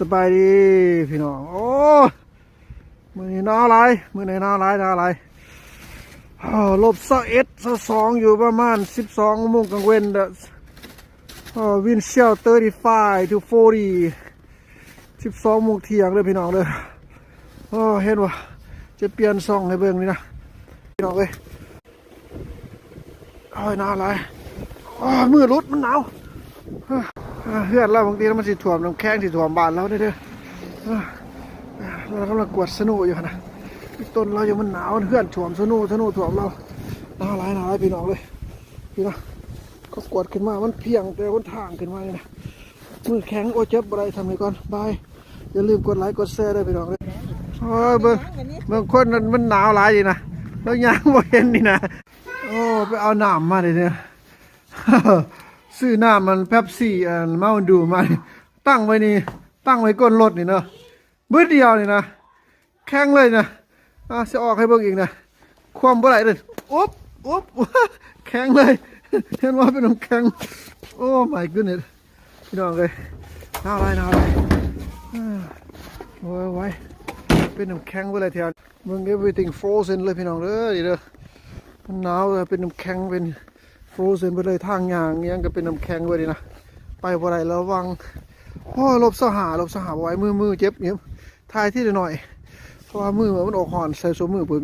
ສະບາຍດີພີ່ນ້ອງ. ໂອ້ ມື້ນີ້ໜາວຫຼາຍ ມື້ນີ້ໜາວຫຼາຍ ໜາວຫຼາຍ. ໂອ້ ລົບຊາວເອັດ ຊາວສອງ ຢູ່ປະມານສິບສອງໂມງກາງເວັນເດີ. ໂອ້ wind chill thirty-five to forty ສິບສອງໂມງທ່ຽງເດີພີ່ນ້ອງເດີ. ໂອ້ ເຫັນບໍ່ ຈະປ່ຽນຊ່ອງໃຫ້ເບິ່ງນີ້ນະ ພີ່ນ້ອງເອີຍ. ໂອ້ຍ ໜາວຫຼາຍ. ໂອ້ຍ ມືຫຼຸດ ມັນໜາວ. ເຮືອນລາວບາງທີມັນຊິຖ້ວມ ນ້ຳແຂງຊິຖ້ວມບ້ານລາວເດີ. ລາວກຳລັງກວາດສະໂນຢູ່ຫັ້ນນະ. ຕົ້ນລາວຢູ່ມັນໜາວ ເຮືອນຖ້ວມສະໂນ ສະໂນຖ້ວມລາວ. ໜາວຫຼາຍ ໜາວຫຼາຍ ພີ່ນ້ອງເອີຍ. ພີ່ນ້ອງ ເຂົາກວາດຂຶ້ນມາ ມັນພຽງແຕ່ຫົນທາງຂຶ້ນມານີ້ນະ. ມືແຂງ ໂອ້ ຈັບບໍ່ໄດ້ ທຳນີ້ກ່ອນ ບາຍ. ຢ່າລືມກົດໄລກົດແຊເດີພີ່ນ້ອງເດີ. ໂອ້ຍ ເບິ່ງ ເບິ່ງຄົນນັ້ນ ມັນໜາວຫຼາຍນີ້ນະ ລາວຍ່າງບໍ່ເຫັນນີ້ນະ. ໂອ້ ໄປເອົານ້ຳມາເດ້ ຊື້ນ້ຳມັນ ເປັບຊີ ອັນ ເມົາດູມາ ຕັ້ງໄວ້ນີ້ ຕັ້ງໄວ້ກົ້ນລົດນີ້ເນາະ ບຶດດຽວນີ້ນະ ແຂງເລີຍນະ. ອ່າ ຊິອອກໃຫ້ເບິ່ງອີກນະ ຄວ່ຳບໍ່ໄດ້ເດ້. ອຸບ ອຸບ ແຂງເລີຍ. ເຫັນບໍ່ ເປັນນ້ຳແຂງ. Oh my goodness ພີ່ນ້ອງເອີຍ ໜາວຫຼາຍ ໜາວຫຼາຍ. ໂອ້ຍ ເປັນນ້ຳແຂງເບິດເລີຍແຖວ. ເບິ່ງ everything frozen ເລີຍພີ່ນ້ອງເດີ. ນີ້ເດີ ມັນໜາວ ເປັນນ້ຳແຂງ ເປັນ frozen ເບິດເລີຍ. ທາງຍ່າງຫຍັງກໍເປັນນ້ຳແຂງເບິດນີ້ນະ ໄປບໍ່ໄດ້. ລະວັງ ໂອ້ ລົບຊາວຫ້າ ລົບຊາວຫ້າ ບໍ່ໄຫວ ມື ມືເຈັບ ເຈັບ ຖ່າຍທີລະໜ້ອຍ ເພາະວ່າມືມັນອອກຮ້ອນ ໃສ່ໂຊມືປຶບ.